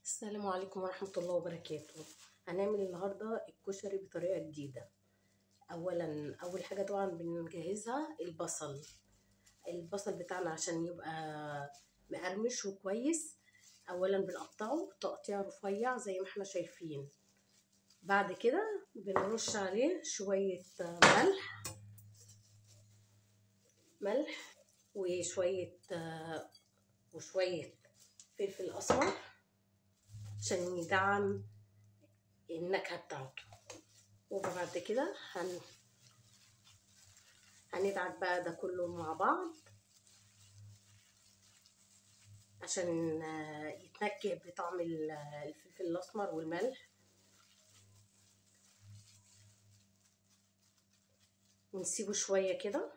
السلام عليكم ورحمة الله وبركاته. هنعمل النهاردة الكشري بطريقة جديدة. اولا اول حاجة طبعا بنجهزها البصل. البصل بتاعنا عشان يبقى مقرمش وكويس، اولا بنقطعه تقطيع رفيع زي ما احنا شايفين. بعد كده بنرش عليه شوية ملح وشوية فلفل اسمر عشان يدعم النكهة بتاعته. وبعد كده هندعك بقى ده كله مع بعض عشان يتنكه بطعم الفلفل الاسمر والملح، ونسيبه شوية كده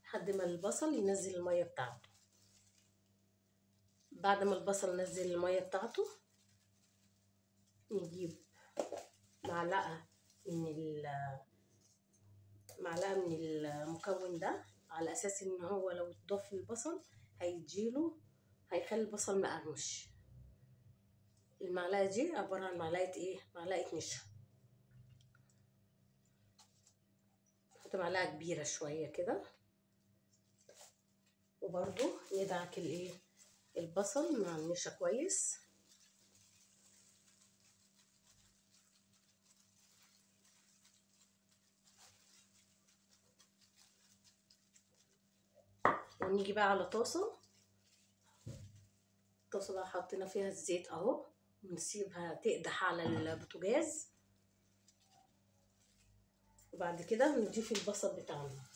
لحد ما البصل ينزل المية بتاعته. بعد ما البصل نزل المية بتاعته نجيب معلقه من المكون ده، على اساس ان هو لو اتضاف للبصل هيديله، هيخلي البصل مقرمش. المعلقة دي عبارة عن معلقه ايه؟ معلقه نشا. نحط معلقه كبيرة شوية كده، وبرده ندعك الايه البصل مع النشا كويس. ونيجي بقى على طاسه، الطاسه بقى حطينا فيها الزيت اهو، ونسيبها تقدح على البوتاجاز. وبعد كده نضيف البصل بتاعنا.